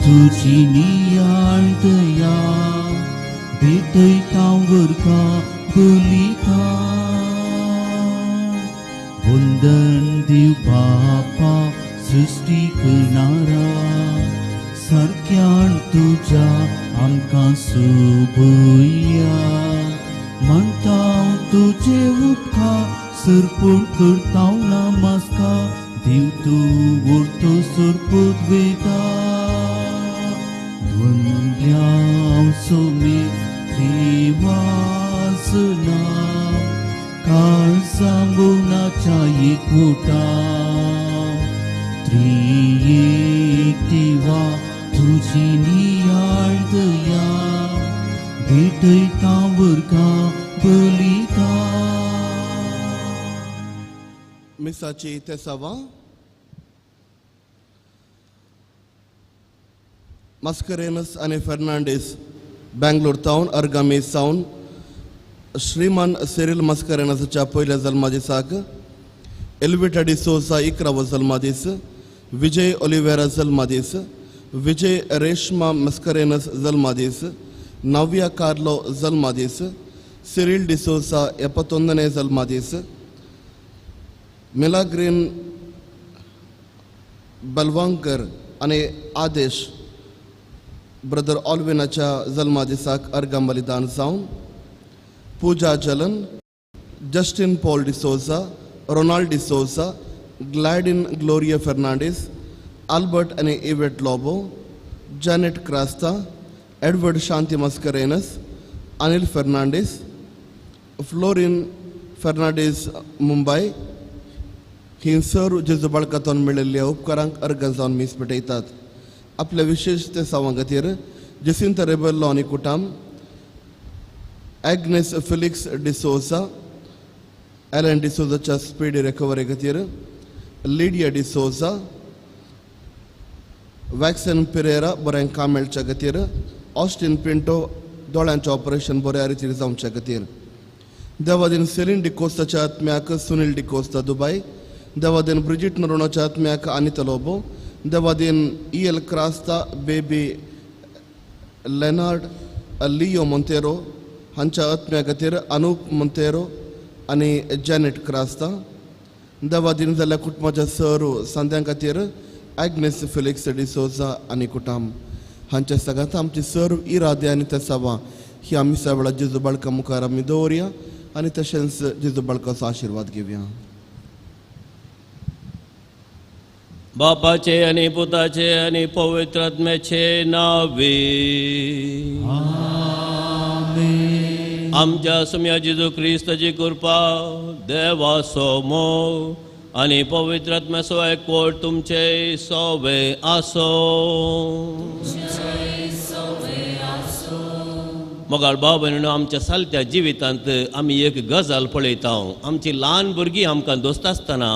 तुजी नियाळ दया भेटयता वर्गा बलिदान वंदन देव बापा सृश्टी करणारा सारक्यान तुज्या आमकां सोबया म्हणटा तुजे उपकार सरपूण करता नमस्कार देव तूं उरतो सरपूत वेता धुंदल्या सोमी देवासना काळजांबुनाच्या एकवटा त्रियेक देवा तुजी नियाळ दया भेटयता वर्गा बलिदान. मिसाची तेसावा मास्करेनस आनी फेर्नांडीस बेंगलोर तावन अर्गामी सावन श्रीमान सिरील मास्करेनसाच्या पयल्या जल्मादिसाक एल्विटा डिसोजा 11वो जल्मादीस, विजय ओलिवेरा जल्मादीस, विजय रेश्मा मास्करेनस जल्मादीस, नव्या कार्लो जल्मादीस, सिरील डिसोजा 71ನೇ जल्मादीस, मिलाग्रीन बलवांकर आनी आदेश ब्रदर ऑल्विनाच्या जल्मादिसाक अर्गां बलिदान जावन Pooja Jalan, Justin Paul D'Souza, Ronald D'Souza, Gladin Gloria Fernandes, Albert आनी Yvette Lobo, Janet Crasta, Edward Shanti Mascarenhas, Anil Fernandes, Florin Fernandes Mumbai ही सर जेजू बाळकातून मेळिल्ल्या उपकारांक अर्गां जावन मीस पेटयतात. आपल्या विशेश ते सावां खातीर जेसिंता रेबेल्लो आनी कुटाम, एग्नेस फिलिक्स डिसोजा, एलन डिसोजाच्या स्पीडी रिकवरी खातीर लिडिया डिसोजा, वॅक्सन पिरेरा बरें काम मेळच्या खातीर, ऑस्टीन पिंटो दोळ्यांचें ऑपरेशन बऱ्या रितीर जावच्या खातीर, देवादीन सेलीन डिकोस्ताच्या आत्म्याक सुनील डिकोस्ता दुबाय, देवादीन ब्रिजिट नरोणाच्या आत्म्याक अनिता लोबो, देवादीन E L Crasta, Baby Leonard, Leo Monteiro हांच्या आत्म्या खातीर अनुप मोंतेरो आनी जॅनेट क्रास्ता, देवादीन जाल्ल्या कुटुंबाच्या सर सांद्यां खातीर एग्नेस फिलिक्स डिसोजा आनी कुटाम हांच्या सगळ्यांत आमची सर्व इरादे आनी तेसावां ही आमी सगळ्या जेजू बाळका मुखार आमी दवरया आनी तशेंच जेजू बाळकाचो आशिर्वाद घेवया. बापाचे आनी पुताचे आनी पवित्र आत्म्याचे नावे आमेन. आमच्या सुम्या जेजू क्रिस्ताची कृपा, देवाचो मोग आनी पवित्र आत्म्याचो एकवट तुमचे सोवे आसो. मोगाळ भाव भयणीनो, आमच्या सालत्या जिवितांत आमी एक गजाल पळयता. आमची ल्हान भुरगीं आमकां दोस्त आसतना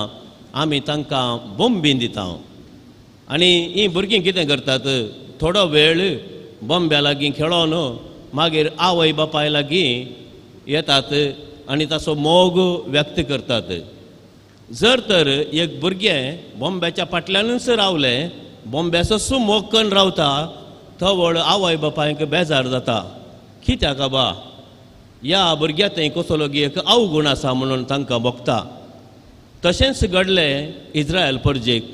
आमी तांकां बोंबीन दिता आनी हीं भुरगीं कितें करतात, थोडो वेळ बोंब्या लागीं खेळोन मागीर आवय बापाय लागीं येतात आनी ताचो मोग व्यक्त करतात. जर तर एक भुरगें बोंब्याच्या फाटल्यानूच रावलें, बोंब्याचो मोग करून रावता, तवळ आवय बापायक बेजार जाता. कित्याक बा ह्या भुरग्या थंय कसलो एक अवगुण आसा म्हणून तांकां भोगता. तशेंच घडलें इस्रायल परजेक.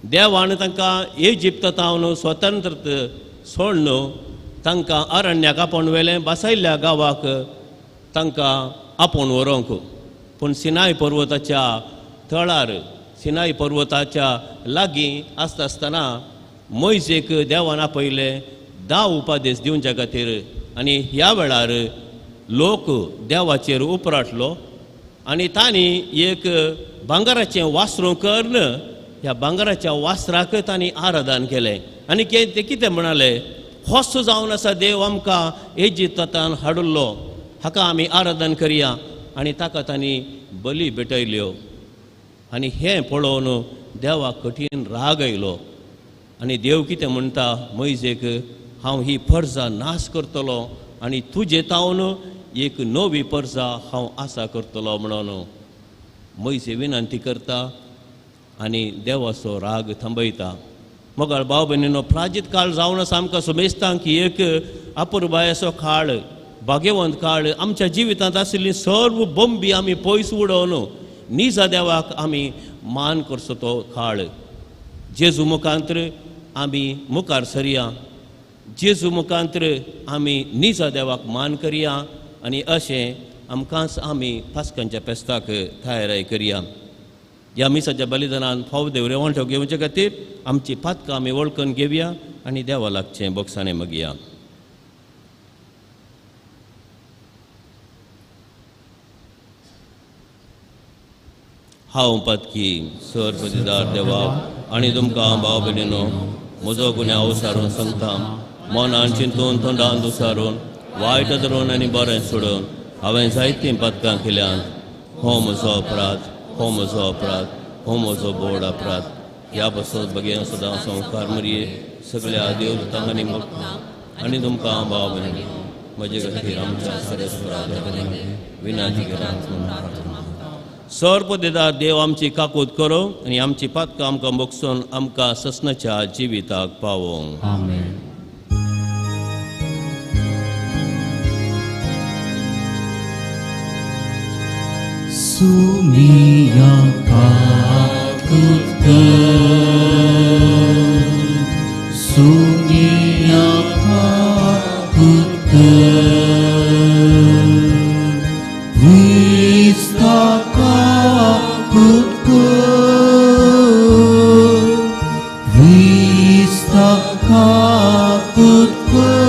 देवान तांकां इजिप्तांत स्वतंत्र सोडून तांकां अरण्याक आपोवन व्हेलें, बसयल्ल्या गांवाक तांकां आपोवन व्हरूंक. पूण सिनाय पर्वताच्या थळार, सिनाय पर्वताच्या लागीं आसता आसतना मोयजेक देवान आपयलें 10 उपादेश दिवच्या खातीर. आनी ह्या वेळार लोक देवाचेर उपराटलो आनी तांणी एक भांगराचें वासरूं करून ह्या भांगराच्या वासराक तांणी आराधन केलें. आनी ते कितें म्हणाले, होच जावन आसा देव आमकां इजिप्तांत हाडिल्लो, हाका आमी आराधन करया. आनी ताका तांणी बली भेटयल्यो. आनी हें पळोवन देवाक कठीण राग आयलो आनी देव कितें म्हणटा मोयजेक, हांव ही परजा नाश करतलो आनी तुजे तावन एक नवी परजा हांव आसा करतलो म्हणून. मोयजे विनंती करता आनी देवाचो राग थांबयता. मोगाळ भाव भयणीनो, प्राजीत काळ जावन आसा आमकां सुमेस्तांक की एक अपुरबायेचो काळ, भाग्यवंत काळ. आमच्या जिवितांत आशिल्ली सर्व बंबी आमी पयस उडोवन निजा देवाक आमी मान करचो तो काळ. जेजू मुखांत्र आमी मुखार सरया, जेजू मुखांत्र आमी निजा देवाक मान करया आनी अशें आमकांच आमी पास्कांच्या पेस्ताक तयाराय करया. ह्या मिसाच्या बलिदानान फाव देव रेवंटो घेवचे खातीर आमची पातकां आमी वळखून घेवया आनी देवा लागचें बोगसाणें मागया. हांव पातकी सर पतिदार देवा आनी तुमकां भाव भयणीनो म्हजो गुन्यांव सारून सांगता. मनान चिंतून तोंडान दुसारून वायट धरून आनी बरें सोडून हांवें जायतीं पातकां केल्यांत. हो म्हजो अपराध, हो म्हजो अपराध, हो म्हजो बोड अपराध. ह्या पासत बगें सदां संवकार मरये सगळ्या देवदूतांक आनी भक्तांक आनी तुमकां भाव भयणीनो म्हजे खातीर आमच्या सारेस्वरा विनांती करात म्हूण प्रार्थना. सर्वपदेदार देव आमची काकूत करो आनी आमची पातकां आमकां बगसून आमकां ससनाच्या जिविताक पावोवंक. आमेन. सुमिया काकूत कर, सुमिया काकूत कर, क्रिस्ता काकूत कर, क्रिस्ता काकूत कर,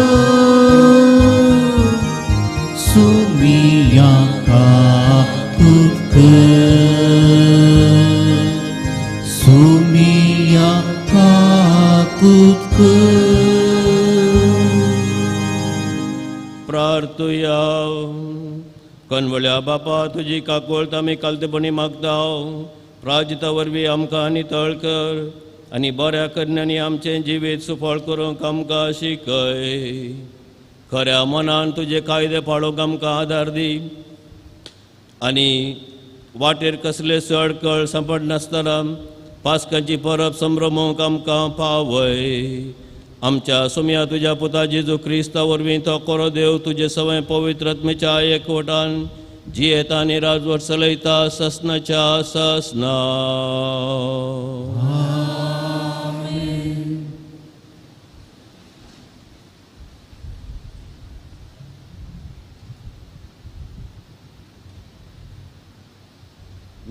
सुमिया काकूत कर, सुमिया काकूत कर. प्रार्थुया. कनवळ्या बापा, तुजी काकुळट आमी कालतेपणी मागता. प्राजिता वरवीं आमकां नितळ कर आनी बऱ्या करण्यांनी आमचें जिवीत सुफळ करूंक आमकां शिकय. खऱ्या मनान तुजे कायदे पाळूंक आमकां आदार दी आनी वाटेर कसले सडकळ सांपडनासतना पास्कांची परब संभ्रमूंक आमकां पावय. आमच्या सोम्या तुज्या पुता जेजू क्रिस्ता वरवीं तो कोरो देव तुजे सवय पवित्र आत्म्याच्या एकवटान जियेता आनी राजवट चलयता ससनाच्या ससना.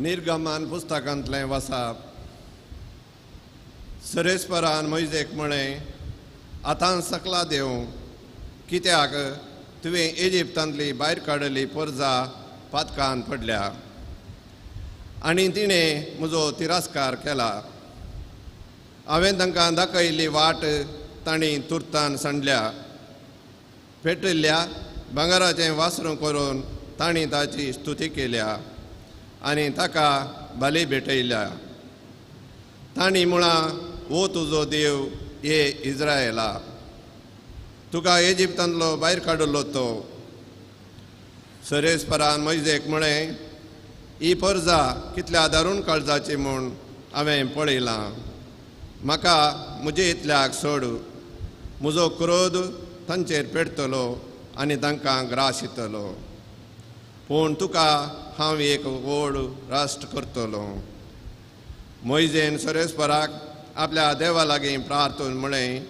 निर्गमन पुस्तकांतलें वसाप. सरेस्परान मोयजेक म्हळें, आतां सकला देव, कित्याक तुवें इजिप्तांतली भायर काडली परजा पातकान पडल्या आनी तिणें म्हजो तिरस्कार केला. हांवें तांकां दाखयल्ली वाट तांणी तुर्तान सांडल्या. पेटिल्ल्या भांगराचें वासरूं करून तांणी ताची स्तुती केल्या आनी ताका बली भेटयल्या. तांणी म्हळां, ओ तुजो देव ये इज्रायला, तुका इजिप्तांतलो भायर काडलो तो. सरेस्परान मोयजेक म्हळें, ही परजा कितल्या दारूण काळजाची म्हूण हांवें पळयलां. म्हाका म्हजे इतल्याक सोड, म्हजो क्रोध तांचेर पेटतलो आनी तांकां ग्रास दितलो. पूण तुका हांव एक व्हड राष्ट्र करतलो. मोयजेन सरेस्पराक आपल्या देवा लागीं प्रार्थून म्हळें,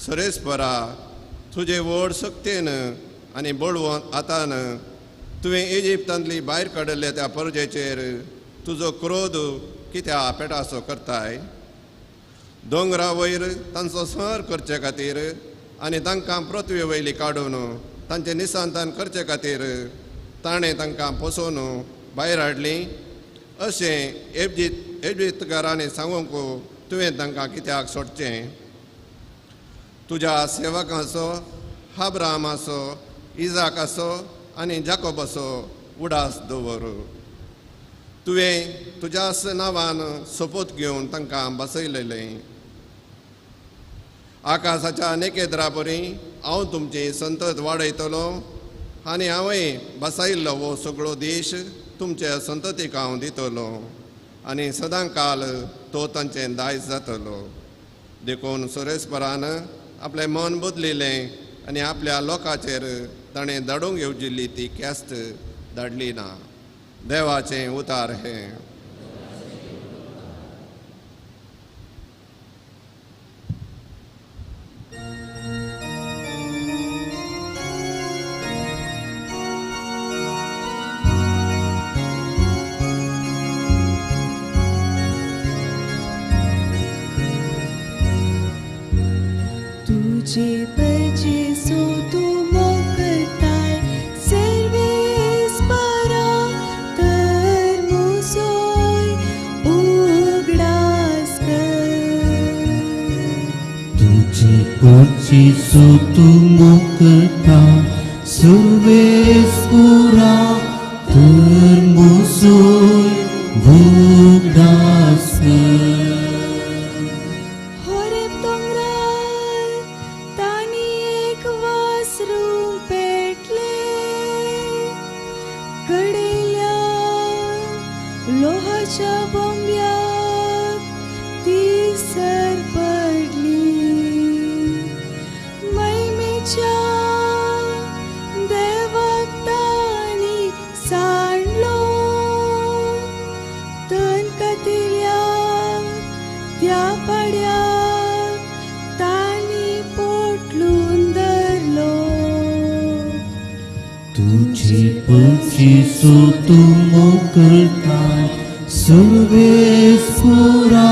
सरेस्परा, तुजे व्हड शक्तेन आनी बळवंत हातान तुवें इजिप्तांतली भायर काडिल्ल्या त्या परजेचेर तुजो क्रोध कित्या पेटासो करताय? दोंगरा वयर तांचो संहार करचे खातीर आनी तांकां पृथ्वी वयली काडून तांचें निसंतान करचे खातीर ताणें तांकां पोसोवन भायर हाडली. अशें एजिप्तकारांनी सांगूंक तुवें तांकां कित्याक सोडचें? तुज्या सेवकांचो, अब्राहमाचो, इजाकाचो आनी जाकोबाचो उडास दवर. तुवें तुज्याच नांवान सोपूत घेवन तांकां बसयलेलें. आकाशाच्या नेकेद्रा परी हांव तुमची संतत वाडयतलो आनी हांवें बसयल्लो हो सगळो देश तुमच्या संततीक हांव दितलो आनी सदां काल तो तांचें दायज जातलो. देखून सुरेशपरान आपलें मन बदलिलें आनी आपल्या लोकांचेर ताणें धाडूंक येवजिल्ली ती ख्यास्त धाडली ना. देवाचें उतार हें. तुझे जेसू तू मोकताय सर्वेस परा तर मुसोय उगडास कर. तुझे जेसू तू मोकता सर्वेस परा तर मुसोय उगडास कर. जेसू तू मोकळताय सर्वेस पुरा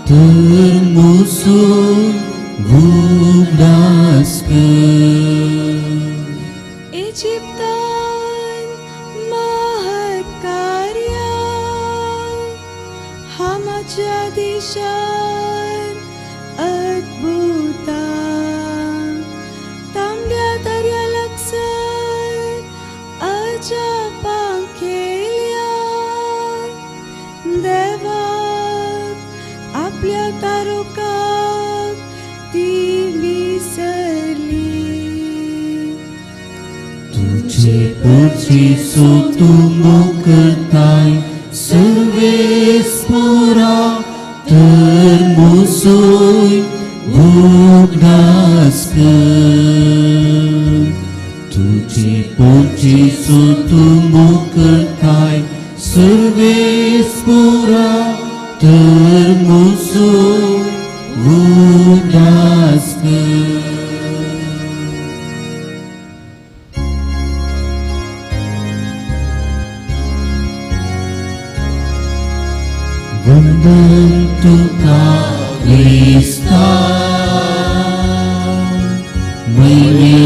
तर मुसोय उगडास कर. इजिप्तान महत्कार्या हामाच्या देशान अद्भुता तांब्या दर्या लागसर अजापां केल्या देवाक आपल्या तारुकाक ती विसरली. तुझे जेसू तू मोकळताय सर्वेस पुरा तर मुसोय उगडास कर. तुझे जेसू तू मोकळताय सर्वेस पुरा तर मुसोय उगडास कर. वंदन तुका क्रिस्ता महिमे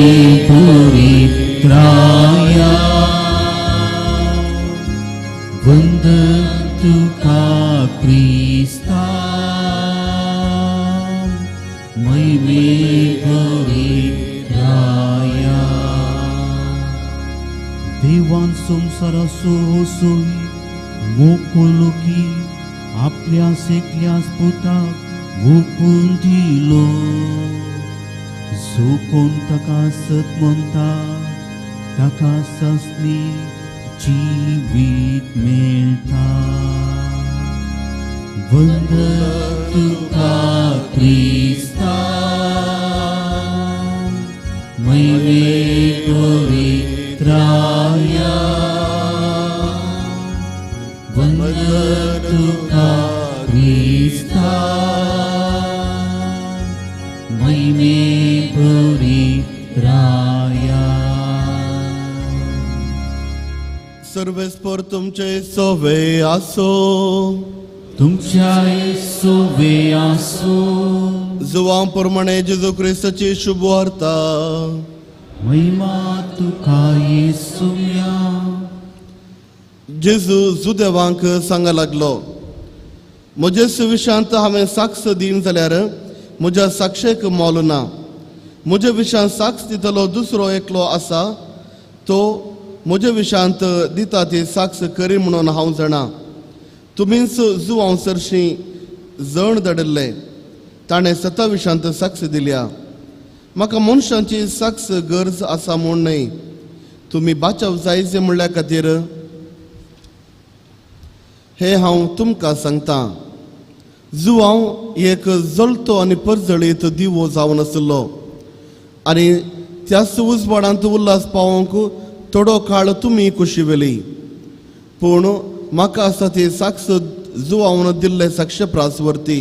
पवित्राया. वंदन तुका क्रिस्ता महिमे पवित्राया. देवान संवसाराचो सोय मोकलो की आपल्या एकल्याच पुताक ओंपून दिलो. जो कोण ताका सत म्हणटा ताका सासणी जिवीत मेळटा. वंदन तुका क्रिस्ता महिमे पवित्राया. वंदन तुका क्रिस्ता महिमे पवित्राया. सर्वेस्पर तुमचे सोवे आसो. तुमच्या सोवे आसो. जुवां प्रमाणे जेजू क्रिस्ताची शुभ वार्ता. महिमा तुका येसुया. जेजू जुदेवांक सांगा लागलो, म्हजे सुविशांत हांवें साक्ष दिन जाल्यार म्हज्या साक्षेक मोल ना. म्हज्या विशांत साक्ष दितलो दुसरो एकलो आसा, तो म्हज्या विशांत दिता ती साक्ष करी म्हणून हांव जाणा. तुमीच जुवां सरशीं जण धाडिल्ले, ताणें सता विशांत साक्ष दिल्या. म्हाका मनशांची साक्ष गरज आसा म्हूण न्हय, तुमी बाचाव जायचे म्हणल्या खातीर हे हांव तुमकां सांगता. जुवांव एक जळतो आनी परजळीत दिवो जावन आशिल्लो आनी त्याच उजवाडांत उल्हास पावोवंक थोडो काळ तुमी कुशिवेली. पूण म्हाका आसा ती साक्ष जुवावन दिल्ले साक्ष प्रासवर्ती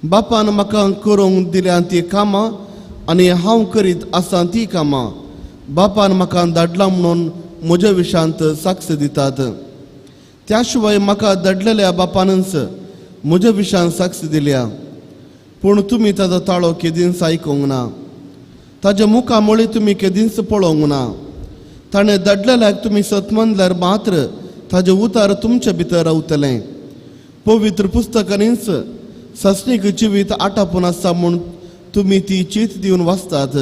बापान म्हाका करूंक दिल्या ती कामां आनी हांव करीत आसा ती कामां बापान म्हाका धाडला म्हणून म्हज्या विशांत साक्ष दितात. त्या शिवाय म्हाका धाडलेल्या बापानच म्हज्या विशांत साक्ष दिल्या. पूण तुमी ताजो ताळो केदींच आयकूंक ना, ताज्या मुखामळी तुमी केदींच पळोवंक ना. ताणें धाडलेल्याक तुमी सत मानल्यार मात्र ताजें उतार तुमचे भितर रावतलें. पवित्र पुस्तकांनीच सासणीक जिवीत आटापून आसा म्हूण तुमी ती चीत दिवन वाचतात.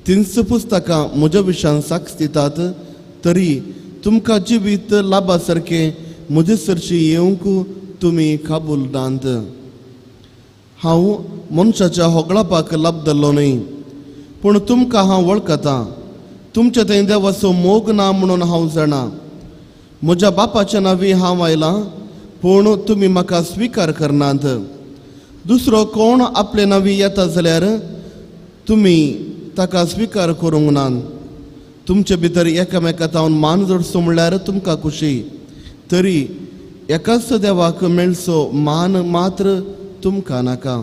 तींच पुस्तकां म्हज्या विशान साक्ष दितात. तरी तुमकां जिवीत लाभा सारकें म्हजे सरशी येवंक तुमी काबूल नात. हांव मनशाच्या होगळापाक लाबदलो न्हय, पूण तुमकां हांव वळखतां. तुमचे थंय देवाचो मोग ना म्हणून हांव जाणा. म्हज्या बापाच्या नांवी हांव आयलां, पूण तुमी म्हाका स्विकार करनात. दुसरो कोण आपले नांवी येता जाल्यार तुमी ताका स्विकार करूंक नात. तुमचे भितर एकामेका तावन मान जोडचो म्हणल्यार तुमकां खुशी, तरी एकाच देवाक मेळचो मान मात्र तुमकां नाका.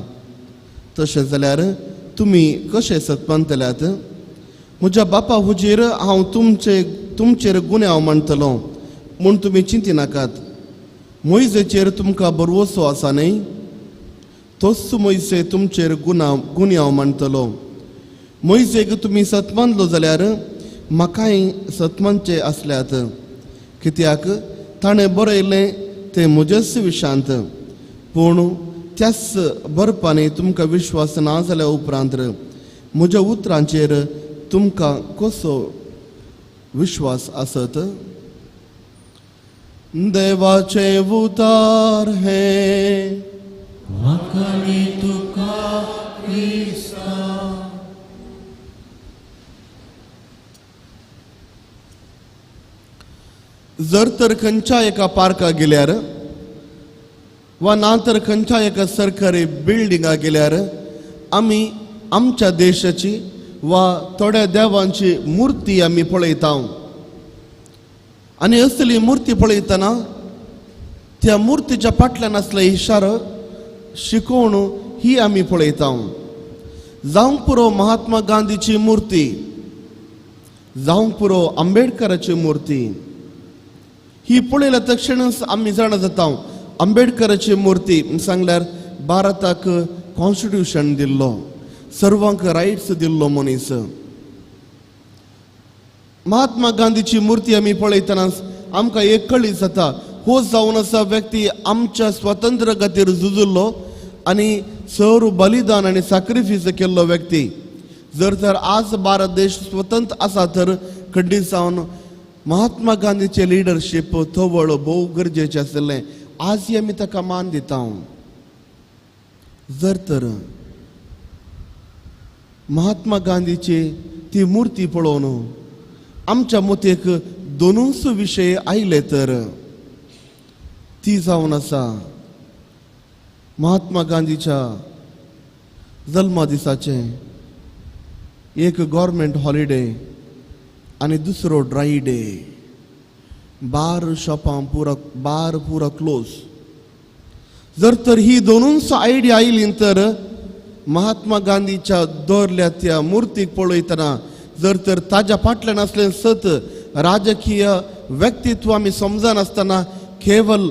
तशें जाल्यार तुमी कशें सतमानतल्यात? म्हज्या बापा हुजीर हांव तुमचेर गुन्यांव मांडटलो म्हूण तुमी चिंतिनाकात. मोयजेचेर तुमकां भरवसो आसा न्हय? तोच मोयसे तुमचेर गुन्यांव मांडटलो. मोयजेक तुमी सतमानलो जाल्यार म्हाकाय सतमानचे आसल्यात, कित्याक ताणें बरयलें तें म्हजेच विशांत. पूण त्याच बरपांनी तुमकां विश्वास ना जाल्या उपरांत म्हज्या उतरांचेर तुमकां कसो विश्वास आसत? देवाचें उतार हें. वाखाणी तुका क्रिस्ता. जर तर खंयच्या एका पार्का गेल्यार वा ना तर खंयच्या एका सरकारी बिल्डिंगा गेल्यार आमी आमच्या देशाची वा थोड्या देवांची मूर्ती आमी पळयता. आनी असली मूर्ती पळयतना त्या मुर्तीच्या फाटल्यान आसले इशारो शिकोवण ही आमी पळयता. जावंक पुरो महात्मा गांधीची मूर्ती, जावंक पुरो आंबेडकराची मूर्ती, ही पळयल्या तक्षणच आमी जाणा जाता. आंबेडकराची मूर्ती सांगल्यार भारताक कॉन्स्टिट्युशन दिल्लो, सर्वांक रायट्स दिल्लो मनीस. महात्मा गांधीची मूर्ती आमी पळयतना आमकां एक कळी जाता, हो जावन आसा व्यक्ती आमच्या स्वातंत्र्य खातीर झुजुल्लो आनी सर्व बलिदान आनी साक्रिफीस केल्लो व्यक्ती. जर तर आज भारत देश स्वतंत्र आसा तर खंडीत जावन महात्मा गांधीचें लिडरशीप थवळ भोव गरजेचें आशिल्लें. आजय आमी ताका मान दिता. जर तर महात्मा गांधीची ती मूर्ती पळोवन आमच्या मतीक दोनूच विशय आयले तर ती जावन आसा महात्मा गांधीच्या जल्मा दिसाचें एक गव्हर्मेंट हॉलिडे आनी दुसरो ड्राय डे. बार शॉपां पुरा बार पुरा क्लोज. जर तर ही दोनूच आयडिया आयली तर महात्मा गांधीच्या दवरल्या त्या मुर्तीक पळयतना जर तर ताज्या फाटल्यान आसलें सत राजकीय व्यक्तित्व आमी समजनासतना केवल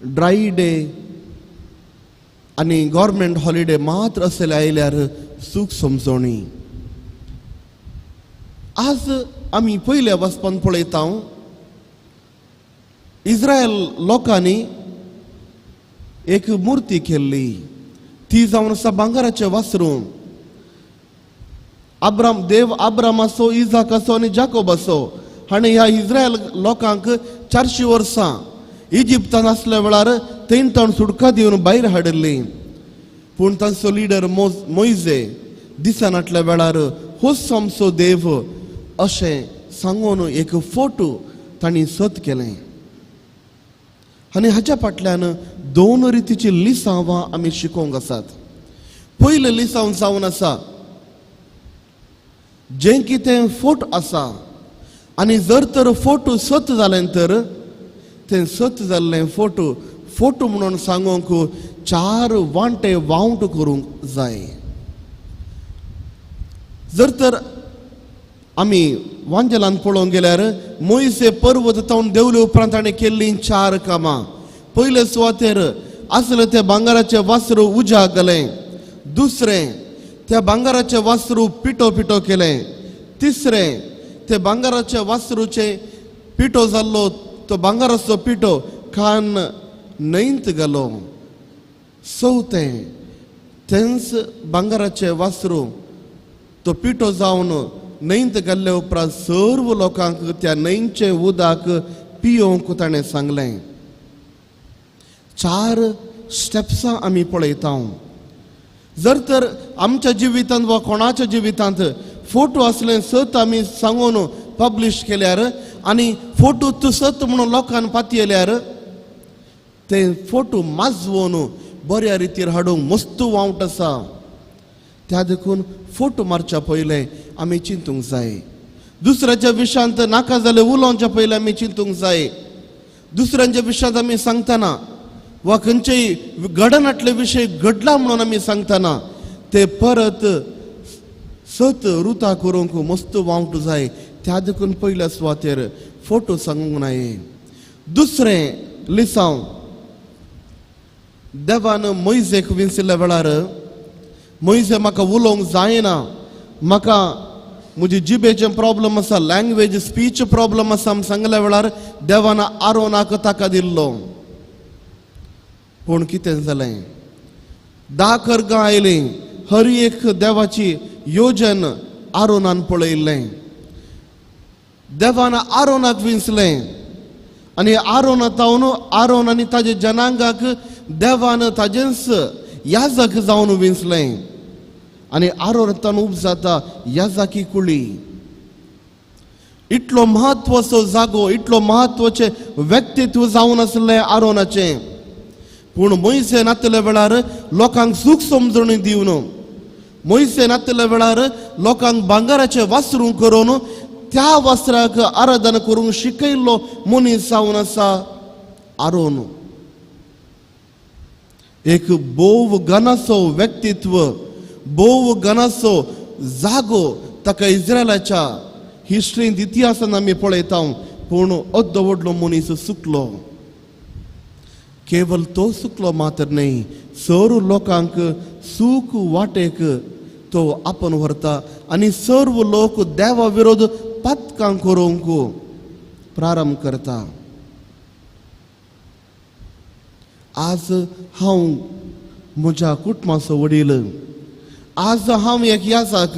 ड्राय डे आनी गव्हर्मेंट हॉलिडे मात्र असले आयल्यार चूक समजवणी. आज आमी पयल्या वचपान पळयता इस्रायल लोकांनी एक मूर्ती केल्ली, ती जावन आसा भांगराचें वासरूं. आब्राम देव आब्रामाचो, इजाकाचो आनी जाकोबाचो हाणें ह्या इस्रायल लोकांक 400 वर्सां इजिप्तान आसल्या वेळार थंय ताण सुटका दिवन भायर हाडिल्ली. पूण तांचो लिडर मोयजे दिसनाटल्या वेळार होच आमचो देव अशें सांगून एक फोटो तांणी सत केलें. आनी हाच्या फाटल्यान दोन रितीची लिसांवां आमी शिकोवंक आसात. पयलें लिसांव जावन आसा जें कितें फोट आसा आनी जर तर फोटो सत जालें तर तें सत जाल्लें फोटो फोटो म्हणून सांगूंक चार वांटे वावट करूंक जाय. जर तर आमी वांजेलान पळोवंक गेल्यार मोयसे पर्वत तावन देंवले उपरांत ताणें केल्लीं चार कामां. पयले सुवातेर आसलें तें भांगराचें वासरू उज्याक घालें, दुसरें त्या भांगराचें वासरू पिठो पिठो केलें, तिसरें ते भांगराच्या वासरूचें पिठो जाल्लो तो भांगराचो पिठो कान न्हंयत घालो, चवथें तेंच भांगराचें वासरू तो पिठो जावन न्हंयत घाल्ले उपरांत सर्व लोकांक त्या न्हंयचें उदक पियोवंक ताणें सांगलें. चार स्टेप्सां आमी पळयता. जर तर आमच्या जिवितांत वा कोणाच्या जिवितांत फोटो आसले सत आमी सांगून पब्लिश केल्यार आनी फोटो तूं सत म्हणून लोकांक पातयल्यार ते फोटो माजवोन बऱ्या रितीर हाडूंक मस्त वावट आसा. त्या देखून फोटो मारच्या पयलें आमी चिंतूंक जाय. दुसऱ्याच्या विशयांत नाका जालें उलोवच्या पयलें आमी चिंतूंक जाय. दुसऱ्यांच्या विशयांत आमी सांगतना वा खंयचेय घडनाटले विशय घडला म्हणून आमी सांगतना ते परत सत रुता करूंक मस्त वावट जाय. त्या देखून पयल्या सुवातेर फोटो सांगूंक नाय. दुसरें लिसांव देवान मोयजेक विंसिल्ल्या वेळार मोयजे म्हाका उलोवंक जायना, म्हाका म्हजे जिबेचें प्रॉब्लम आसा, लँग्वेज स्पीच प्रॉब्लम आसा सांगल्या वेळार देवान आरोनाक ताका दिल्लो. पूण कितें जालें, 10 खर्गां आयलीं, हर एक देवाची योजन आरोनान पळयल्लें. देवान आरोनाक विंचलें आनी आरोना तावन आरोन आनी ताजे जनांगाक देवान ताजेंच याजक जावन विंचलें आनी आरोन तावन उब जाता याजकी कुळी. इतलो म्हत्वाचो जागो, इतलो म्हत्वाचें व्यक्तित्व जावन आसलें आरोनाचें. पूण मोयसे नातल्या वेळार लोकांक सूख समजणी दिवन, मोयसे नातल्या वेळार लोकांक भांगराचें वासरूं करून त्या वासराक आराधना करूंक शिकयल्लो मनीस जावन आसा आरोन. एक भोव गणाचो व्यक्तित्व, भोव गणाचो जागो ताका इस्रायलाच्या हिस्ट्रींत इतिहासान आमी पळयता. पूण अद्दो व्हडलो मनीस सुकलो. केवल तो सुकलो मात्र न्हय, सर्व लोकांक सूख वाटेक तो आपण व्हरता आनी सर्व लोक देवा विरोध पातकां करूंक प्रारंभ करता. आज हांव म्हज्या कुटुंबाचो वडील, आज हांव एक याजक.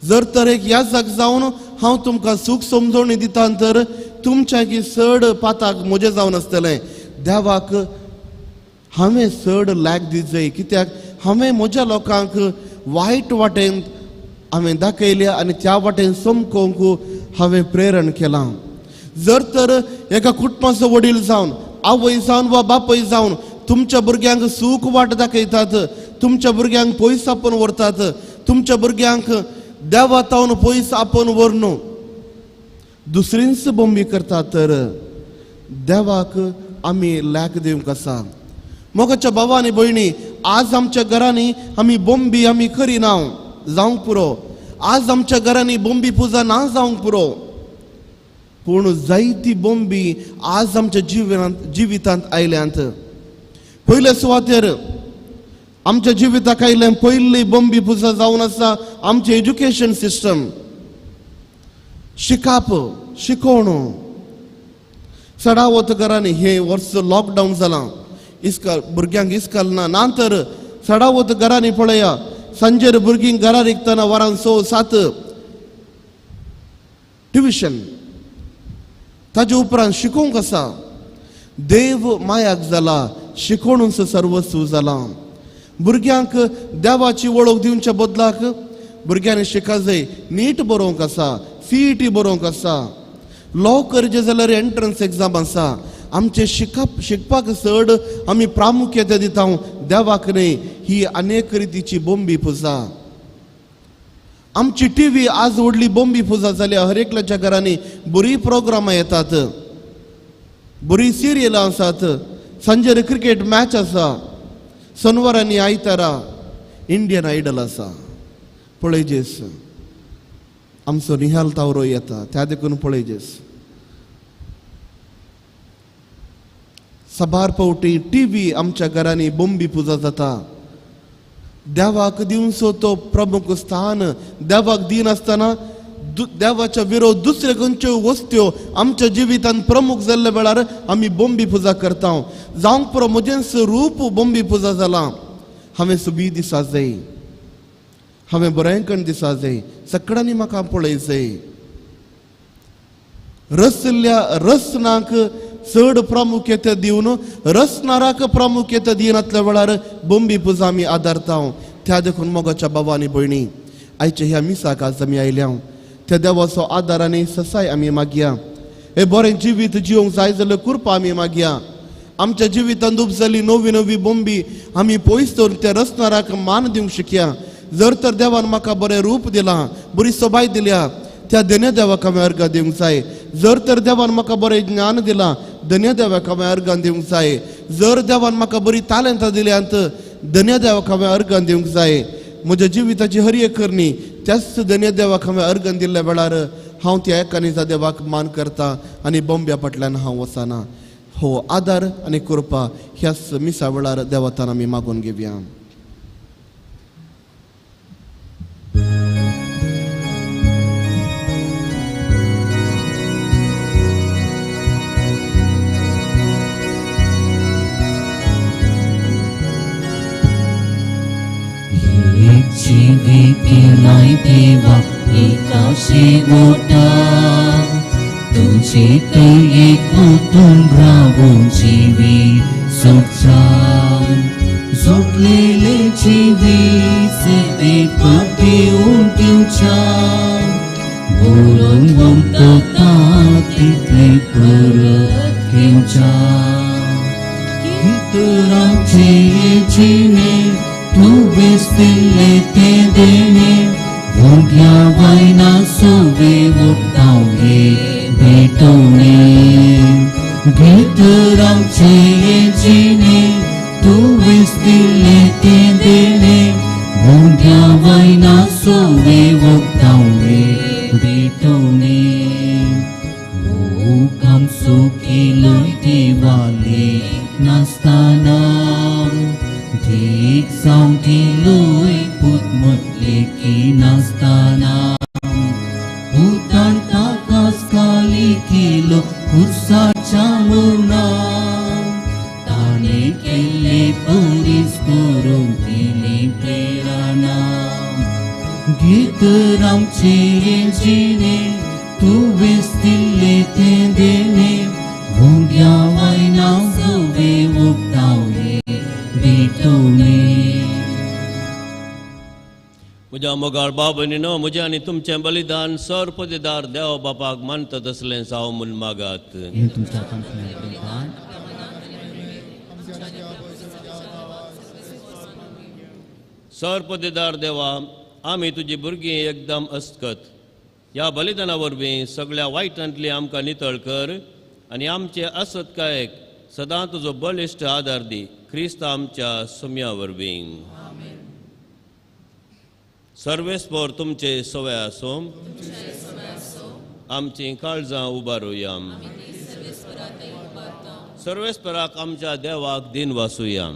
जर तर एक याजक जावन हांव तुमकां सूख समजवणी दिता तर तुमच्या की चड पाताक म्हजें जावन आसतलें. देवाक हांवें चड लायक दीत जाय, कित्याक हांवें म्हज्या लोकांक वायट वाटेन हांवें दाखयल्या आनी त्या वाटेन समकोवंक हांवें प्रेरण केलां. जर तर एका कुटुंबाचो वडील जावन, आवय जावन वा बापूय जावन तुमच्या भुरग्यांक सूख वाट दाखयतात, तुमच्या भुरग्यांक पयस आपोवन व्हरतात, तुमच्या भुरग्यांक देवा तावन पयस आपोवन व्हरून दुसरींच बोंबी करतात तर देवाक आमी लायक दिवंक आसा. मोगाच्या भावा आनी भयणी, आज आमच्या घरांनी आमी बोंबी आमी करिना जावंक पुरो. आज आमच्या घरांनी बोंबी पुजा ना जावंक पुरो. पूण जायती बोंबी आज आमच्या जिवितांत आयल्यांत. पयले सुवातेर आमच्या जिविताक आयलें पयली बोंबी पुजा जावन आसा आमचें एज्युकेशन सिस्टम, शिकाप, शिकोवण. चडावत घरांनी हे वर्स लॉकडावन जालां, इस्काल भुरग्यांक इस्काल ना, ना तर चडावत घरांनी पळया सांजेर भुरगीं घरा रिकतना वरान 6 7 ट्युशन, ताजे उपरांत शिकोवंक आसा. देव मायाक जाला, शिकोवणूच सर्वस्व जाला. भुरग्यांक देवाची वळख दिवच्या बदलाक भुरग्यांनी शिका जाय, नीट बरोवंक आसा, CET बरोवंक आसा, लॉ करचें जाल्यार एंट्रन्स एग्जाम आसा. आमचें शिकप शिकपाक चड आमी प्रामुख्यता दिता देवाक न्हय. ही अनेक रितीची बोंबी पुजा. आमची टी व्ही आज व्हडली बोंबी पुजा जाल्या. हर एकल्याच्या घरांनी बरीं प्रोग्रामां येतात, बरीं सिरियलां आसात, सांजेर क्रिकेट मॅच आसा, शनवार आनी आयतारा इंडियन आयडल आसा. पळयजेस आमचो निहाल तावरो येता त्या देखून पळयजेस. साबार फावटी टी व्ही आमच्या घरांनी बोंबी पुजा जाता. देवाक दिवचो तो प्रमुख स्थान देवाक दिनासतना देवाच्या विरोध दुसरे खंयच्यो वस्तू आमच्या जिवितांत प्रमुख जाल्ल्या वेळार आमी बोंबी पुजा करता. जावंक पुरो म्हजेंच रूप बोंबी पुजा जालां. हांवें सुबी दिसा जाय, हांवें बरें दिसा जाय, सगळ्यांनी म्हाका पळय जाय. रसल्या रसनाक चड प्रामुख्यता दिवन रसनाराक प्रामुख्यता दिनातल्या वेळार बोंबी पुजा आमी आदारता. त्या देखून मोगाच्या बाबा आनी भयणी आयच्या ह्या मिसाक आज आमी आयल्या त्या देवाचो आदार आनी ससाय आमी मागया. हे बरें जिवीत जिवंक जाय जाल्यार कृपा आमी मागया. आमच्या जिवितांत उपजली नवी नवी बोंबी आमी पयस दवरून त्या रसनाराक मान दिवंक शिकया. जर तर देवान म्हाका बरें रूप दिलां, बरी सोबाय दिल्या, त्या धन्य देवाक हांवें अर्गां दिवंक जाय. जर तर देवान म्हाका बरें ज्ञान दिलां, धन्य देवाक हांवें अर्गां दिवंक जाय. जर देवान म्हाका बरी तालेंतां दिल्यांत, धन्य देवाक हांवें अर्गां दिवंक जाय. म्हज्या जिविताची हर एक करणी त्याच धन्य देवाक हांवें अर्गां दिल्ल्या वेळार हांव त्या एकानिजा देवाक मान करता आनी बोंब्या फाटल्यान हांव वचना. हो आदार आनी कृपा ह्याच मिसा वेळार देवतान आमी मागून घेवया. जीवित देवा एकाशे गोटा तुझे एकून रावून जीवी सोडचा जोडलेले जीवी सेवेक देऊन दिवच्या बोलून वंतता तितले परत घेवच्या इतरांचे जिणे तुवें दिल्ले ते देणे भुरग्या वयना सोवे उठताव हे भेटवणे गितरांचे जिणे तुवें दिल्ले ते देणे भुरग्या वयना सोवे उठताव हे भेटवणे मुखाम सुखी लय देवाले नासतना एक सावटी लोय पूत म्हटले की नासतना पुतान ताकास खाली केलो खुर्साच्या मुर्णान ताणें केल्ले परीस करूंक दिली प्रेरणा गीत रामचे जिणे तुवें दिल्ले तें देणे भुरग्या वयना सवे उक्तावले भेटवणे. म्हज्या मोगाळ बाबनीनो, म्हजें आनी तुमचें बलिदान सर पदेदार देव बापाक मानता तसलें जावं म्हूण मागात. सर पदेदार देवा, आमी तुजी भुरगीं एकदम अस्कत ह्या बलिदाना वरवीं सगळ्या वायटांतली आमकां नितळ कर आनी आमचे असत्कायेक सदां तुजो बळिश्ट आदार दी, क्रिस्त आमच्या सुम्या वरवीं. सर्वेस्पोर तुमचे सवय आसूं. आमचीं काळजां उबारुया. सर्वेस्पराक आमच्या देवाक दिन वासुया.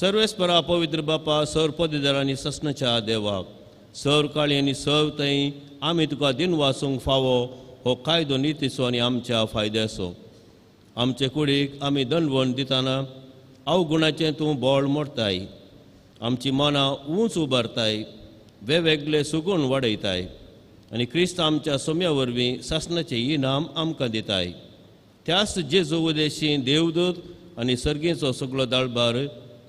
सर्वेस्परा पवित्र बापा, सर पदेदार आनी ससनाच्या देवाक, सर काळी आनी सर थंय आमी तुका दिन वासूंक फावो हो कायदो नितीचो आनी आमच्या फायद्याचो. आमचे कुडीक आमी दंडवण दितना अवगुणाचें तूं बळ मोडताय, आमची मनां उंच उबारताय, वेगवेगळे सुगूण वाडयताय आनी क्रिस्त आमच्या सोम्या वरवीं सासणाचें इनाम आमकां दिताय. त्याच जेजू उदेशी देवदूत आनी सर्गीचो सगळो दळबार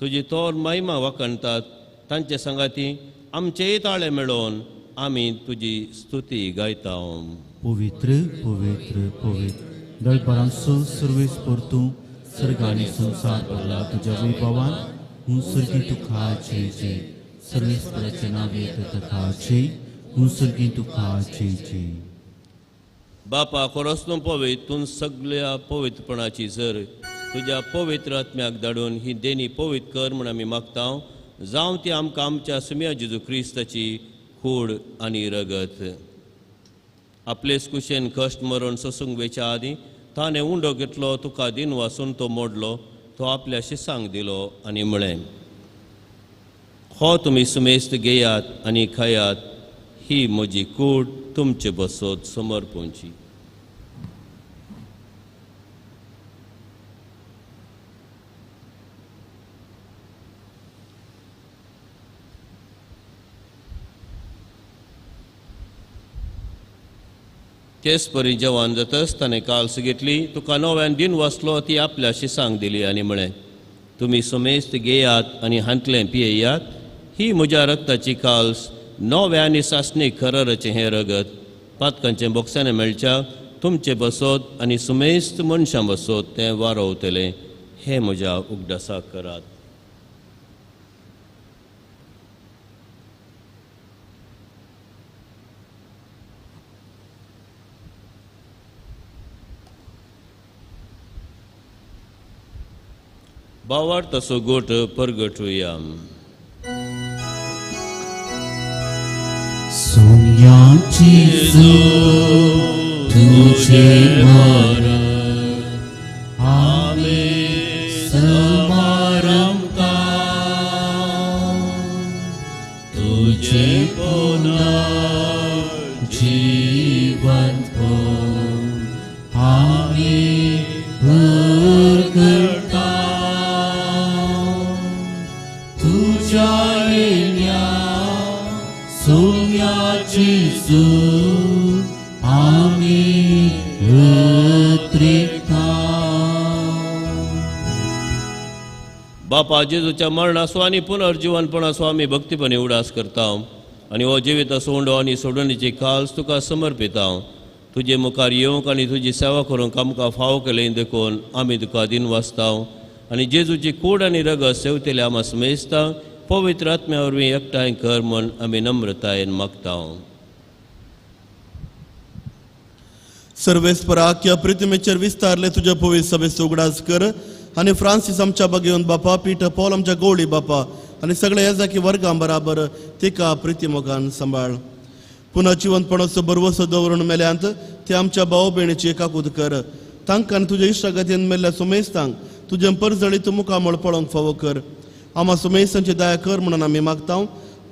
तुजी तोर महिमा वाखणतात, तांचे सांगाती आमचेय ताळे मेळोवन आमी तुजी स्तुती गायता. पवित्र पवित्र पवित्र दळपरांचो सर्वेस परतू सर्ग आनी संवसार भरला तुज्या वैभवान हूं सर्गी तुका जय जय सर्वेस्पराचें नांव येता तुका जय हूं सर्गी तुका जय जय. बापा खरोच तूं पवित्र, तूं सगळ्या पवित्रपणाची जर तुज्या पवित्र आत्म्याक धाडून ही देणी पवित्र कर म्हूण आमी मागता. जावं ती आमकां आमच्या सुम्या जेजू क्रिस्ताची कूड आनी रगत. आपलेच कुशेन कश्ट मरण सोसूंक वेच्या आदीं ताणें उंडो घेतलो, तुका दिन वासून तो मोडलो, तो आपल्या शिसांक दिलो आनी म्हळें, हो तुमी सुमेस्त घेयात आनी खायात, ही म्हजी कूड तुमचे बसोत समर्पणची. तेच परी जेवण जातच ताणें काल्स घेतली, तुका नव्यान दिन वाचलो, ती आपल्या शिसांक दिली आनी म्हळें, तुमी सुमेस्त घेयात आनी हांतलें पियेयात, ही म्हज्या रक्ताची काल्स, नव्या आनी सासणी खरराचें हें रगत पातकांचें बोक्सांनी मेळच्या तुमचे बसोत आनी सुमेस्त मनशां बसोत तें वारोवतलें, हें म्हज्या उगडासाक करात. भावार्थ असो गोट परगटुया. सोन्याची तुझे मरण आम्ही समारंभता, तुझे पुनर्जीवन आम्ही परगटता, तुझ्या येण्या सोम्या जेजू आम्ही उतरिता. बापा जेजूच्या मरणाचो आनी पुनर्जीवनपणाचो आमी भक्तीपणी उडास करता आनी हो जिवीत उंडो आनी सोडणीची काल्स तुका समर्पिता. तुजे मुखार येवंक आनी तुजी सेवा करूंक आमकां फावो केलें देखून आमी तुका दिन वाचता आनी जेजूची कूड आनी रगत सेवतेले आमा समेजता पवित्र आत्म्या वरवीं एकठांय कर म्हूण आमी नम्रतायेन मागता. सर्वेस्पराक प्रितिमेचेर विस्तारले तुज्या पवित्र सभेचो उगडास कर आनी फ्रांसीस आमच्या बगेवन बापा, पीटर पॉल आमच्या गवळी बापा आनी सगळ्या येजाकी वर्गां बराबर तिका प्रितीमोगान सांबाळ. पुनः जिवंतपणाचो बरवसो दवरून मेल्यांत ते आमच्या भाव भयणीची काकूत कर. तांकां तुज्या इश्टागतीन मेल्ल्या सुमेस्तांक तुजें परजळीत मुखामळ पळोवंक फावो कर. आमा सुमेस्तांची दया कर म्हणून आमी मागता.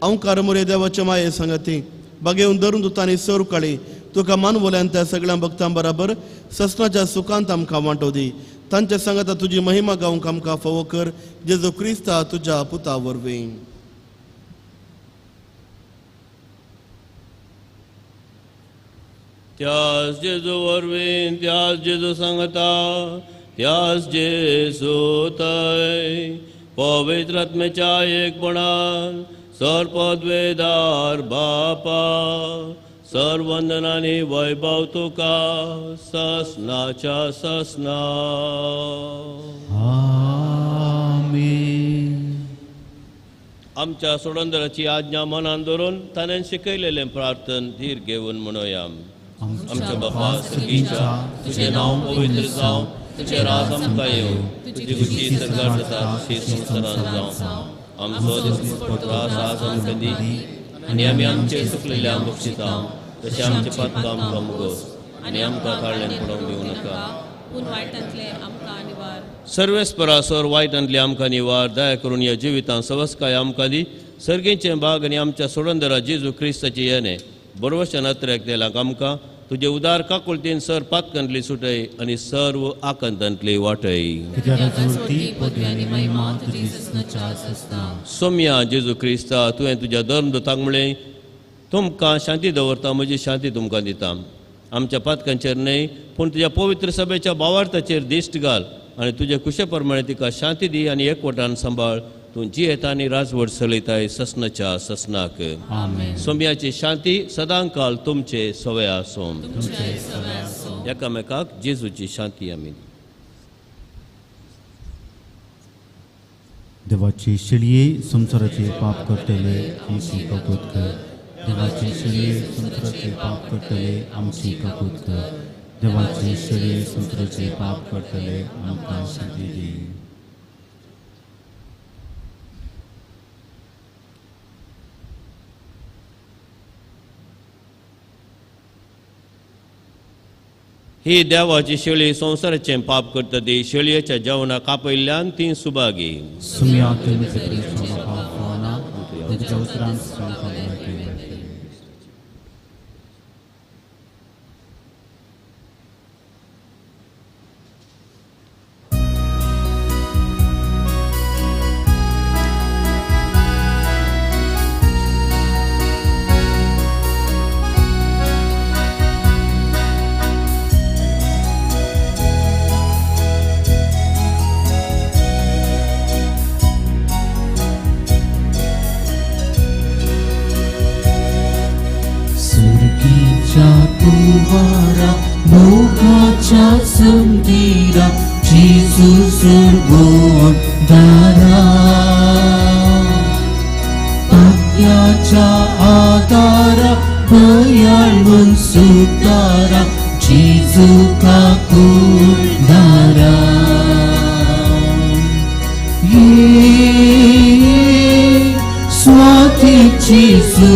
अंकार मोरे देवाचे माये सांगती बागेवन धरून दुतांनी सर काळी तुका मानवल्यान त्या सगळ्या भक्तां बराबर ससनाच्या सुखांत आमकां वांटो दी. तांच्या सांगाता तुजी महिमा गावंक आमकां फावो कर, जेजू क्रिस्ता तुज्या पुता वरवीं. त्यास जेजू वरवीं, त्यास जेजू सांगता, त्यास जेजू तय पवित्र आत्म्याच्या एकपणान सर्पद्वेदार बापा सर्वंदनानी वैभव तुका ससनाच्या ससना. आमेन. आमच्या सोडंदराची आज्ञा मनान धरून ताणें शिकयलेलें प्रार्थन धीर घेवन म्हणोया. आमच्या बापा सर्गीच्या, तुजें नांव पवित्र जावं, तुजें राज आमकां येवं, तुजी खुशी सरकार जाता तशी संवसारांत जावं. आमचो दिसपट्टो त्रास आज आमकां दी आनी आमी आमचे चुकलेल्या बक्षिता तशें आमचे पातकां आमकां मुगोस आनी आमकां काडल्यान पडोवंक दिवं नाका, पूण वायटांतले आमकां निवार. सर्वेस्परासर वायटांतले आमकां निवार. दया करून ह्या जिवितांत सवस्काय आमकां दी. सर्गेचें भाग आनी आमच्या सोडंदरा जेजू क्रिस्ताची येणे बरवशा नात्र्याक दिलां आमकां तुजे उदार काकुळतीन सर पातकांतली सुटय आनी सर्व आकांतांतली वाटय. सोम्या जेजू क्रिस्ता, तुवें तुज्या धर्मदूतांक म्हणलें, तुमकां शांती दवरता, म्हजी शांती तुमकां दिता. आमच्या पातकांचेर न्हय पूण तुज्या पवित्र सभेच्या भावार्थाचेर दिश्ट घाल आनी तुजे कुशे प्रमाणे तिका शांती दी आनी एकवटान सांबाळ. तूं जियेता आनी राजवट चलयताय ससनाच्या ससनाक. आमेन. सोम्याची शांती सदांकाल तुमचे सवय आसूं. तुमचे सवय आसूं. एकामेकाक जेजूची शांती आमी. देवाचे शेळये संवसाराचे पाप करतले आमची कबूत कर. देवाचे शेळये संवसाराचे पाप करतले आमची कबूत कर. देवाचे शेळये संवसाराचे पाप करतले आमकां शांती दी. ही देवाची शेळी संवसाराचें पाप करता ती शेळयेच्या जेवणाक आपयल्ल्यान ती सुभागी. मोगाच्या संदीरा जेजू सुरगोन दारा पाप्याच्या आदारा दयाळून सुतारा जेजू काकूळ दारा. ये स्वाती जेजू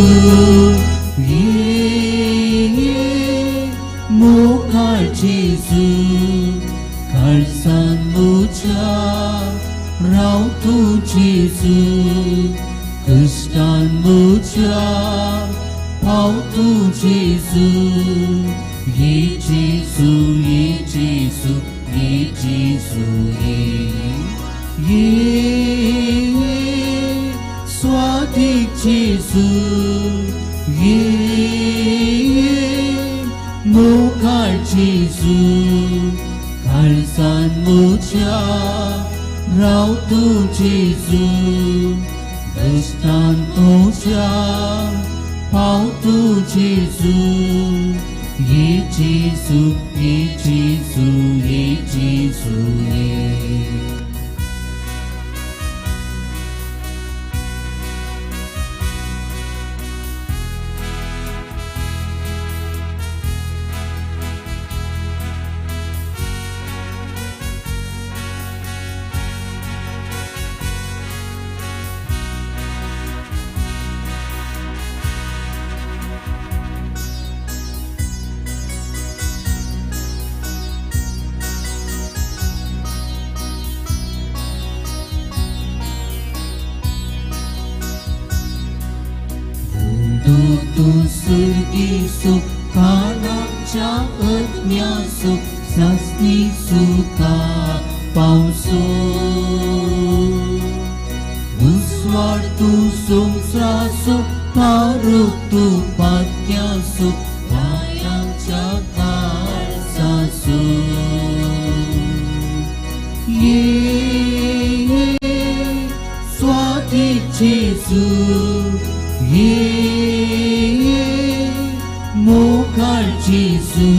जेजू काळसान म्हज्या राव तूं जेजू कश्टान म्हज्या पाव तूं जेजू. ये जेजू ये जेजू ये जेजू ये ये स्वादीक जेजू ये मोगाळ जेजू काळसान म्हज्या राव तूं जेजू कश्टान म्हज्या पाव तूं जेजू. ये जेजू ये जेजू ये जेजू ये. कानाच्या अज्ञासो सासनी सुका पावसो उस्वाड तूं संवसाराचो तारूक तूं पात्यासो पायांच्या काळजाचो. ये स्वादीक जेजू ये मोगाळ जेजू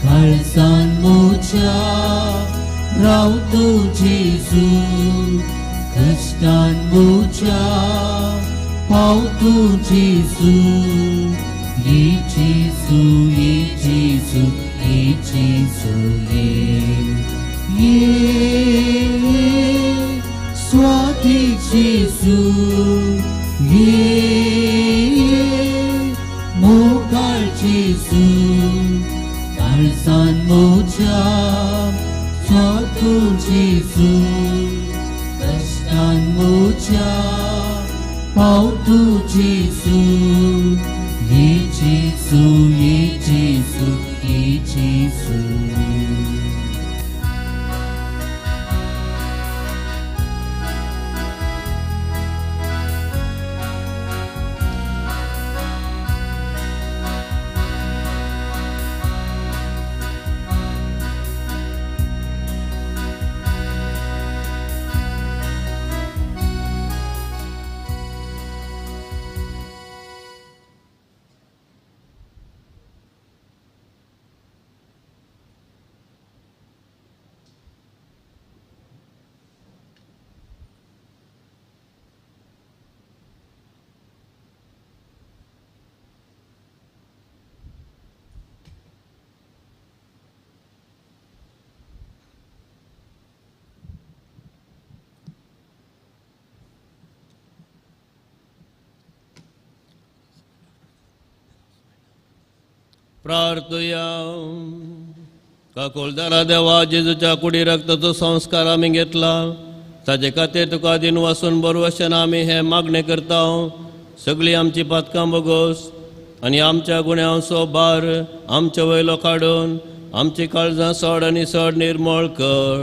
काळसान म्हज्या राव तूं जेजू कश्टान म्हज्या पाव तूं जेजू. ये जेजू ये जेजू ये जेजू ये ये स्वादीक जेजू ये मोगाळ जेजू काळसान म्हज्या स्वातूं जेजू कश्टान म्हज्या पाव तूं जेजू. ये जेजू ये जेजू ये जेजू. प्रार्थया. काकुळदारा देवा, जेजूच्या कुडी रक्ताचो संस्कार आमी घेतला ताजे खातीर तुका दिनवासून बरवशन आमी हें मागणें करता. सगळीं आमची पातकां बोगोस आनी आमच्या गुण्यांचो भार आमचे वयलो काडून आमची काळजां सड आनी सड निर्मळ कर.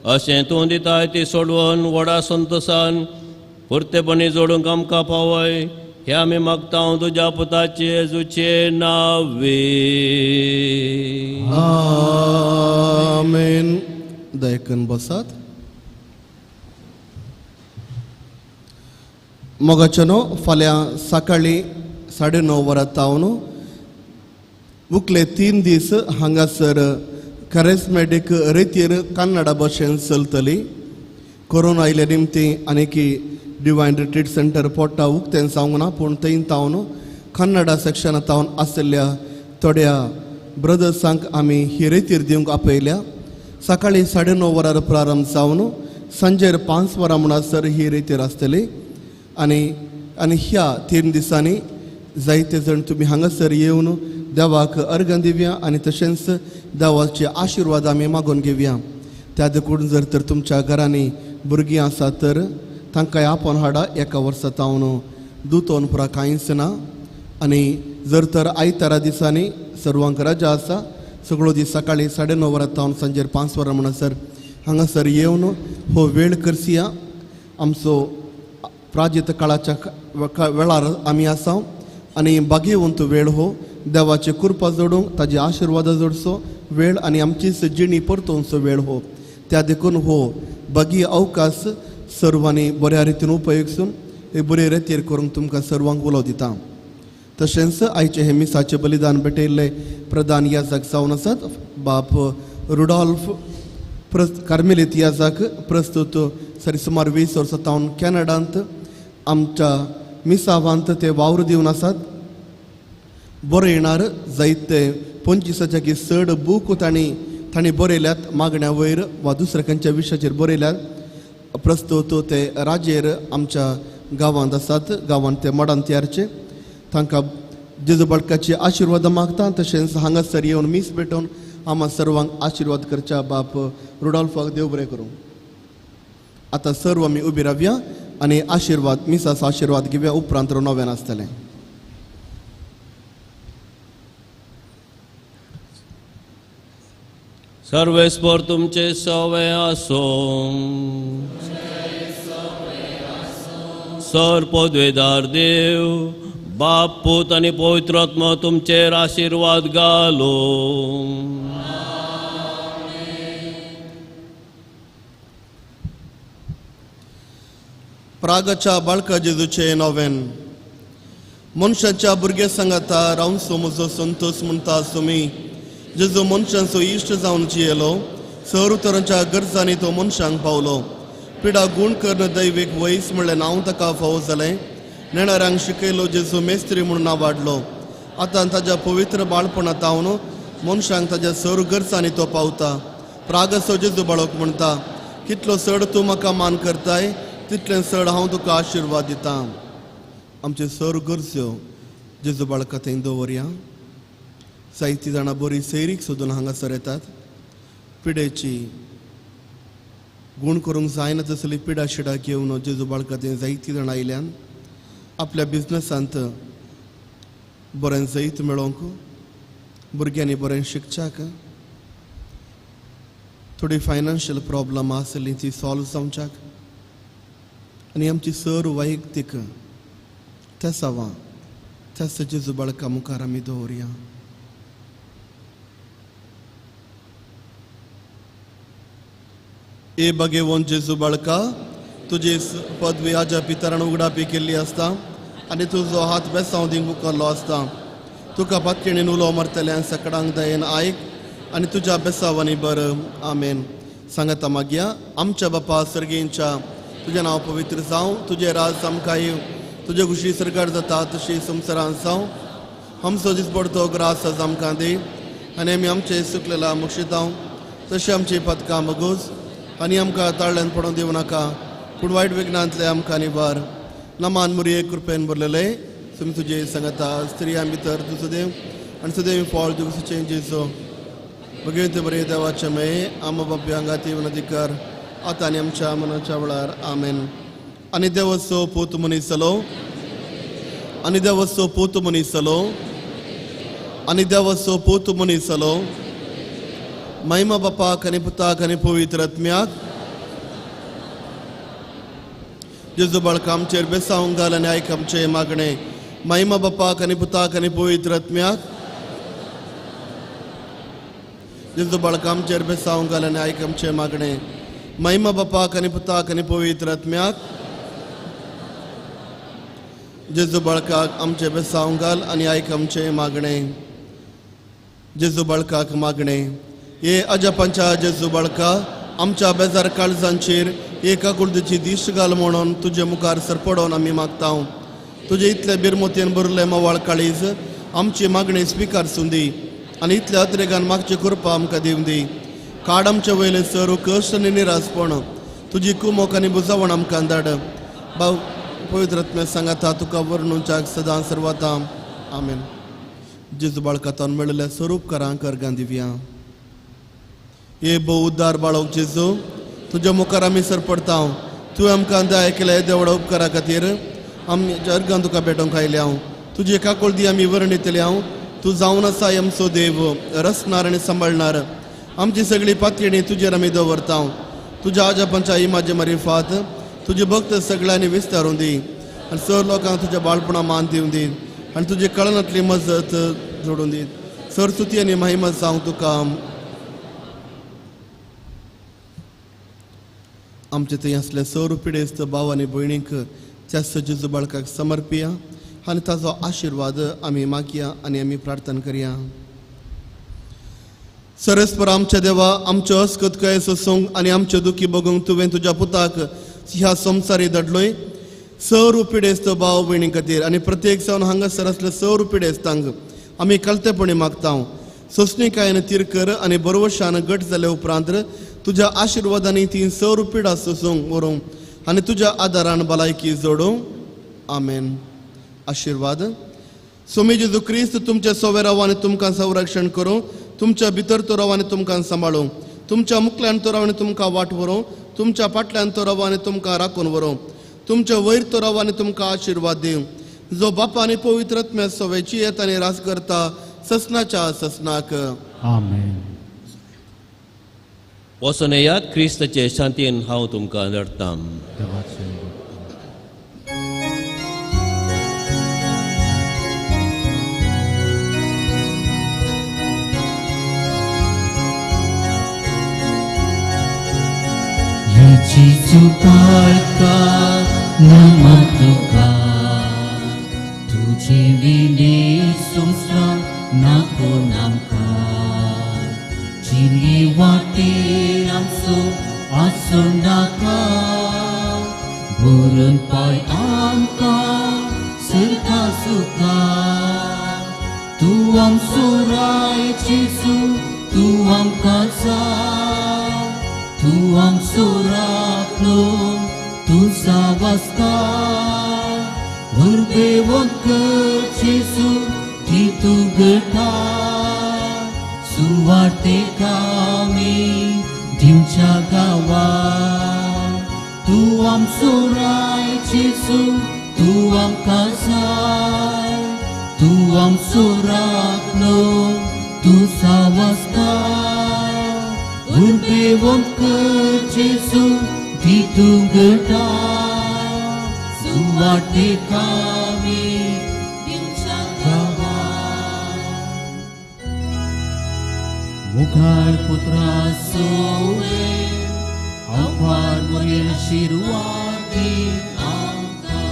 अशें तूं दिताय ती सोडवून व्हडा संतोसान पुरतेपणी जोडूंक आमकां पावय हे आमी मागता तुज्या पुताचे जेजूचे नावे. आमेन. दयकन बसात. मोगाच्यानो, फाल्यां सकाळीं 9:30 वरां तावन मुखले 3 दीस हांगासर कॅरिस्मॅटीक रितीर कन्नडा भाशेन चलतली. कोरोना आयिल्ल्या निमती आनीकी डिवायन रिट्रीट सेंटर पोटा उक्तें जावंक ना, पूण थंय तावन कन्नडा सेक्शना तावन आशिल्ल्या थोड्या ब्रदर्सांक आमी ही रितीर दिवंक आपयल्या. सकाळीं 9:30 वरार प्रारंभ जावन सांजेर 5 वरां म्हणसर ही रितीर आसतली. आनी आनी ह्या 3 दिसांनी जायते जाण तुमी हांगासर येवन देवाक अर्गां दिवया आनी तशेंच देवाचे आशिर्वाद आमी मागून घेवया. त्या देखून जर तर तुमच्या घरांनी भुरगीं आसात तर तांकां आपोवन हाडा. एका वर्सा तावन दुतोन पुरा कांयच ना. आनी जर तर आयतारा दिसांनी सर्वांक रजा आसा, सगळो दीस सकाळीं 9:30 वरां तावन सांजेर 5 वरां म्हणसर हांगासर येवन हो वेळ करसिया. आमचो प्राजित काळाच्या वेळार आमी आसा आनी बागेवंत वेळ हो देवाचे कृपा जोडूंक ताजे आशिर्वाद जोडचो वेळ आनी आमची जिणी परतोवचो वेळ हो. त्या देखून हो बागी अवकाश सर्वांनी बऱ्या रितीन उपयोगसून हे बरे रितीर करूंक तुमकां सर्वांक उलो दिता. तशेंच आयचें हें मिसाचें बलिदान भेटयल्ले प्रधान याजक जावन आसात बाप रुडॉल्फ कार्मेलीत याजक, प्रस्तुत सरी सुमार 20 वर्सां तावन कॅनडांत आमच्या मिसावांत ते वावर दिवन आसात. बरयणार जायते 25 की चड बूक तांणी तांणी बरयल्यात मागण्या वयर वा दुसऱ्या खंयच्या विशयाचेर बरयल्यात. प्रस्तुत ते राजेर आमच्या गांवांत आसात, गांवांत ते मडान तयारचे. तांकां जेजू बाळकाचे आशिर्वाद मागता. तशेंच हांगासर येवन मीस भेटोवन आम्हा सर्वांक आशिर्वाद करच्या बाप रुडॉल्फाक देव बरें करूं. आतां सर्व आमी उबी रावया आनी आशिर्वाद मिसाचो आशिर्वाद घेवया. उपरांत नव्यान आसतलें. सर्वेस्पर तुमचे सवे आसो. सर पदवेदार देव बाप पूत आनी पवित्र आत्मा तुमचेर आशिर्वाद घालो. प्रागाच्या बाळका जेजूचे नोवेन. मनशाच्या भुरगे सांगाता रावंचो म्हजो संतोष म्हणटा तुमी. जेजू मनशांचो इश्ट जावन जियेलो, सर तरांच्या गरजांनी तो मनशांक पावलो. पिडा गूण करून दैवीक वयस म्हणलें नांव ताका फावो जालें. नेणाऱ्यांक शिकयलो जेजू मेस्त्री म्हणून नांव वाडलो. आतां ताज्या पवित्र बाळपणांत तावन मनशांक ताज्या सर गरजांनी तो पावता. प्रागसो जेजू बाळक म्हणटा, कितलो चड तूं म्हाका मान करताय तितलें चड हांव तुका आशिर्वाद दिता. आमचे सर गरज्यो जेजू बाळका थंय दवरया. जायतीं जाणां बरी सैरीक सोदून हांगासर येतात. पिडेची गूण करूंक जायना तसली पिडा शिडा घेवन जेजू बाळका थंय जायतीं जाणां आयल्यान आपल्या बिजनसांत बरें जैत मेळोवंक, भुरग्यांनी बरें शिकच्याक, थोडी फायनान्शियल प्रॉब्लम आसली ती सॉल्व जावच्याक आनी आमची सर वैयक्तीक तेसावां त्या जेजू बाळका मुखार आमी दवरया. ए बगेवन जेजू बाळका, तुजी पदवी आज्या पितरान उगडापी केल्ली आसता आनी तुजो हात बेसांव दिवंक मुखारलो आसता. तुका पातकेणीन उलो मारतल्यान सकडांक दयेन आयक आनी तुज्या बेसावांनी बर. आमेन. सांगता मागया आमच्या बापा सर्गींच्या, तुजें नांव पवित्र जावं, तुजें राज आमकां येवं, तुजे खुशी सरकार जाता तशी संवसारांत जावं. आमचो दिसपडतो ग्रास आज आमकां दी आनी आमी आमचे सुकलेला मुक्षितांव तशें आमची पदकां मगोज आनी आमकां ताळ्यान पडोवन दिवं नाका, पूण वायट विघ्नांतले आमकां निवार. नमान मुरये कृपेन भरलेले, तुमी तुजे सांगता स्त्रियां भितर तुजो देव आनी सदैव फळ दिवचें जेजू. भगवंत बरे देवाचे मेय आमा बापी हांगा विनंती कर आतां आनी आमच्या मनाच्या वेळार. आमेन. आनी देवाचो पूत मनीस जालो, आनी देवाचो पूत मनीस जालो, आनी देवाचो पूत मनीस जालो. महिमा बापाक आनी पुताक आनी पवित्र आत्म्याक. जेजू बाळका आमचेर बेसावंक घाल आनी आयक आमचें मागणें. महिमा बापाक आनी पुताक आनी पवित्र आत्म्याक. जेजू बाळका आमचेर बेसावंक घाल आनी आयक आमचें मागणें. महिमा बापाक आनी पुताक आनी पवित्र आत्म्याक. जेजू बाळकाक आमचें बेसावंक घाल आनी आयक आमचें मागणें. जेजू बाळकाक मागणें. हे अजापांच्या जेजू बाळका, आमच्या बेजार काळजांचेर एका कुर्दीची दिश्ट घाल म्हणून तुजे मुखार सरपडोवन आमी मागता. तुजे इतले बिरमोतयेन भरले मवाळ काळीज आमची मागणी स्विकार सुंदी आनी इतल्या अत्रेगान मागची कृपा आमकां दिवं दी. काड आमचे वयले सर कश्ट आनी निरासपण, तुजी कुमोक आनी बुजावण आमकां धाड. भाव पवित्र आत्म्या सांगाता तुका वर्णुच्याक सदां सर्वता. आमेन. जेजू बाळकातान मेळिल्ल्या स्वरूपकारांक अर्गां दिवया. हे भोव उद्दार बाळोक जेजू, तुज्या मुखार आमी सरपडता. तुवें आमकां दया केल्या देवडा उपकारा खातीर आमी अर्गां तुका भेटोवंक आयल्या. तुजी काकुळदी आमी वर्णितल्या. तूं जावन आसा आमचो देव, रचणार आनी सांबाळणार. आमची सगळी पातयेणी तुजेर आमी दवरता. तुज्या आजापांच्या इमाजे मारिफात तुजे भक्त सगळ्यांनी विस्तारून दी आनी सर लोकांक तुज्या बाळपणा मान दिवन दी आनी तुजी कळनांतली मजत जोडून दी. सरसुती आनी महिमा जावं तुका. आमचे थंय आसले सर पिडेस्त भाव आनी भयणींक त्या जेजू बाळकाक समर्पिया आनी ताजो आशिर्वाद आमी मागया आनी आमी प्रार्थना करया. सरस्पर आमच्या देवा, आमच्यो अस्कतकाय सोसूंक आनी आमच्यो दुखी बगूंक तुवें तुज्या पुताक ह्या संवसारी धाडलोय. सर पिडेस्त भाव भयणीं खातीर आनी प्रत्येक जावन हांगासर आसले सर पिडेस्तांक आमी कलतेपणी मागता. सोंसणीकायेन तीर कर आनी बरवशान घट जाल्या उपरांत तुज्या आशिर्वादांनी ती सर पिडा सोसूंक व्हरूंक आनी तुज्या आदारान भलायकी जोडूं. आमेन. आशिर्वाद. स्वामी जेजू क्रिस्त तुमच्या सोवे राव आनी तुमकां संरक्षण करूं, तुमच्या भितर तो राव आनी तुमकां सांबाळूं, तुमच्या मुखल्यान तो राव आनी तुमकां वाट व्हरूं, तुमच्या फाटल्यान तो राव आनी तुमकां राखून व्हरूं, तुमच्या वयर तो राव आनी तुमकां आशिर्वाद दिवं. जो बापा आनी पवित्र आत्म्या सोवेची येत आनी रास करता ससनाच्या ससनाक. आमेन. वचून येयात, क्रिस्ताचे शांतीन हांव तुमकां धाडटा. जेजू बाळका नमन तुका, तुजे विणे संवसार नाको आमकां. जिणे वाटेर आमचो आसूं नाका, भरून पाय आमकां सुखा सुखा. तूं आमचो राय जेजू, तूं आमकां जाय, तूं आमचो राखणो, तूं सावासता. उर्बेवंत कर जेजू, ती तूं घडटा. सुवार्तेक आमी दिवच्या गांवां. तूं आमचो राय जेजू, तूं आमकां जाय, तूं आमचो राखणो, तूं सावासता. उर्बेवंत कर जेजू, ती तूं घडटा. सुवार्तेक आमी दिवच्या गांवां. मुखार पुत्रा सोवे आव्हान मगे आशिर्वाद आमकां.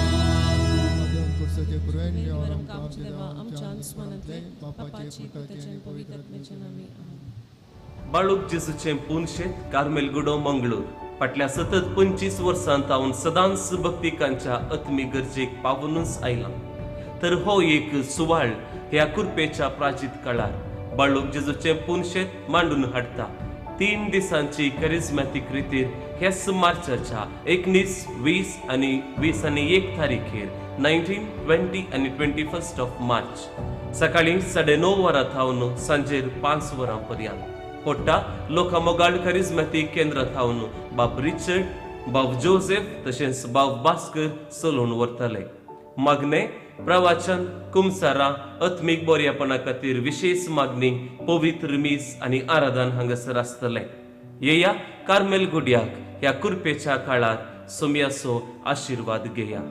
बाळूक जेजूचें पुनशेत कार्मेल गुडो मंगळूर फाटल्या सतत 25 वर्सां तावन सदांच भक्तिकांच्या आत्मीक गरजेक पावूनच आयलां. तर हो एक सुवाळ ह्या कुरपेच्या प्राचीत काळार बाळूक जेजूचें पुनशेत मांडून हाडटा. 3 दिसांची करिज्मॅटीक रितीर ह्याच मार्चाच्या 19, 20 आनी 21 तारखेर 19, 20 आनी 21 ऑफ मार्च. सकाळीं 9:30 वरां थावन सांजेर 5 वरां पर्यंत. पोट्टा लोका मोगाळ करिज्मॅटीक केंद्रा थावन बाब रिचर्ड, बाब जोसेफ तशेंच बाब भास्कर चलोवन व्हरतले. मागणे, प्रवाचन, कुमसारां, आत्मीक बोरयापणा खातीर विशेश मागणी, पवित्र मीस आनी आराधन हांगासर आसतलें. येया कार्मेल गुड्याक ह्या कुरपेच्या काळार सोमयाचो आशिर्वाद घेया.